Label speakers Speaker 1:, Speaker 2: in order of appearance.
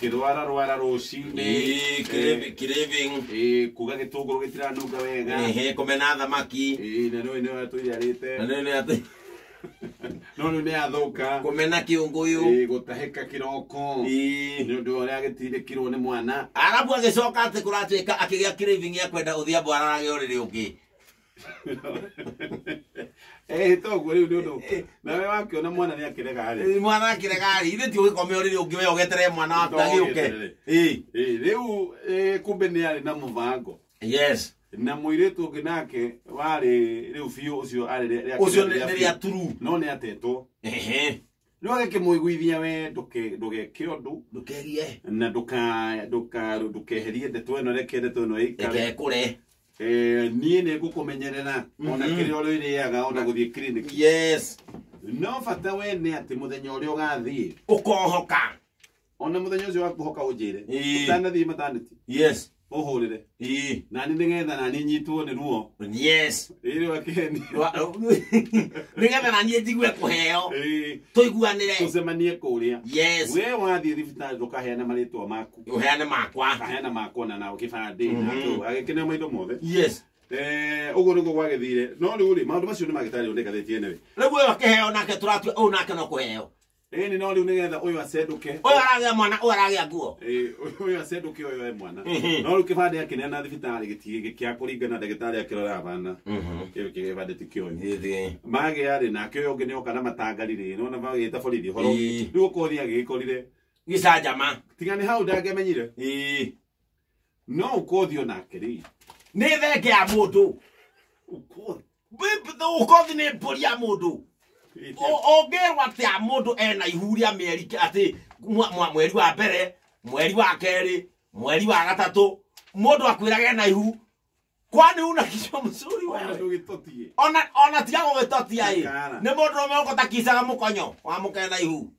Speaker 1: Kĩrwara rwara rũcinĩ.
Speaker 2: Ĩĩ, craving.
Speaker 1: Ĩĩ, kuga gĩtũngũrũ gĩtiranunga wega.
Speaker 2: Ehe, kũmena thamaki.
Speaker 1: Ĩĩ, na nĩũĩ nĩwe atũire arĩte.
Speaker 2: Na nĩ atĩ
Speaker 1: No rĩu nĩ athũka.
Speaker 2: Kũmena kĩũngũyũ.
Speaker 1: Ĩĩ, gũtahĩka kĩroko.
Speaker 2: Ĩĩ.
Speaker 1: Nĩ ũndũ wa ũrĩa agĩtindĩkirwo nĩ mwana.
Speaker 2: Arabu agĩcoka atĩ kũratuĩka akĩgĩa craving ya kwenda Odhiambo ararage ũrĩrĩ ũngĩ.
Speaker 1: Ĩĩ, toguo rĩu nĩ ũndũ nawe wakĩona mwana nĩ akĩrega rĩ.
Speaker 2: Ĩĩ, mwana akĩrega rĩ, ithe ti ũgĩkome ũrĩrĩ ũngĩ we ũgeterere mwana waku agĩũke. Ĩĩ.
Speaker 1: Ĩĩ, rĩu ĩĩ, kumbe nĩ arĩ na mũbango.
Speaker 2: Yes.
Speaker 1: Na mũirĩtu ũngĩ nake warĩ rĩu biũ ũcio arĩ
Speaker 2: Ũcio nĩ rĩa turu.
Speaker 1: No nĩ atetwo.
Speaker 2: Ehe.
Speaker 1: Rĩu agĩkĩmũiguithia we ndũgeke ũndũ.
Speaker 2: Ndũkerie.
Speaker 1: Na ndũkeherie ndeto ĩno, reke ndeto ĩno ĩikare.
Speaker 2: Reke ĩkũre.
Speaker 1: Niĩ nĩ ngũkũmenyerera ona kĩrĩa ũrĩrĩaga ona gũthiĩ clinic.
Speaker 2: Yes.
Speaker 1: No bata we nĩ atĩ mũthenya ũrĩa ũgathiĩ
Speaker 2: ũkohoka.
Speaker 1: Ona mũthenya ũcio wakuhoka ũnjĩre.
Speaker 2: Ĩĩ.
Speaker 1: Ũtanathiĩ maternity.
Speaker 2: Yes.
Speaker 1: Ũhũrĩre.
Speaker 2: Ĩĩ.
Speaker 1: Nani nĩgetha nani nyitwo nĩ ruo.
Speaker 2: Yes.
Speaker 1: Ĩĩ, rĩu akĩheni.
Speaker 2: Nĩgetha naniĩ njigue kũheo.
Speaker 1: Ĩĩ.
Speaker 2: Tũiguanĩre.
Speaker 1: Tũcemanie kũrĩa.
Speaker 2: Yes.
Speaker 1: We wathiĩ thibitarĩ ndũkaheane marĩtwa maku.
Speaker 2: Ũheane makwa.
Speaker 1: Kaheana makwa na nao kĩbandĩ na kĩu. Agĩkĩneo maindo mothe.
Speaker 2: Yes.
Speaker 1: Ũguo nĩguo gwagĩthire. No rĩu rĩ, maũndũ macio nĩ magĩtarĩrio nĩ ngathĩti ĩno.
Speaker 2: Rĩu ũyũ akĩheo nake tũratua ũyũ nake no kũheo.
Speaker 1: Ĩni no rĩu nĩgetha ũyũ acendũke.
Speaker 2: Ũyũ aragĩa mwana, ũyũ aragĩa nguo.
Speaker 1: Ĩĩ, ũyũ acendũke ũyũ e mwana. No rĩu kĩbandĩ akĩneana thibitarĩ gĩtikĩa kũringana ndagĩtarĩ akĩrora bana. Kĩu kĩbandĩ ti kĩoĩ.
Speaker 2: Ĩĩ.
Speaker 1: Magĩa rĩ, nake ũyũ ũngĩ nĩoka na matangari rĩ, nĩwona magĩta borithi ũhoro.
Speaker 2: Ĩĩ.
Speaker 1: Rĩu ũkothi agĩgĩkorire.
Speaker 2: Gĩcanjama.
Speaker 1: Tiga nĩ hau ndangĩamenyire.
Speaker 2: Ĩĩ.
Speaker 1: No ũkothi onake rĩ.
Speaker 2: Nĩ thenge ya mũndũ.
Speaker 1: Ũkothi.
Speaker 2: Ũkothi nĩ mbũri ya mũndũ. Ũngĩrwo atĩa mũndũ ena ihu rĩa mĩeri atĩ mweri wa mbere, mweri wa kerĩ, mweri wa gatatũ, mũndũ akwĩraga ena ihu. Kwani una kichwa mzuri
Speaker 1: Ona
Speaker 2: wewe?
Speaker 1: ndũgĩtotie.
Speaker 2: Ona tiga gũgĩtotia ĩ.
Speaker 1: Ndũkara.
Speaker 2: Nĩ mũndũ ũmwe ũgũtakicaga mũkonyo wa mũkena ihu.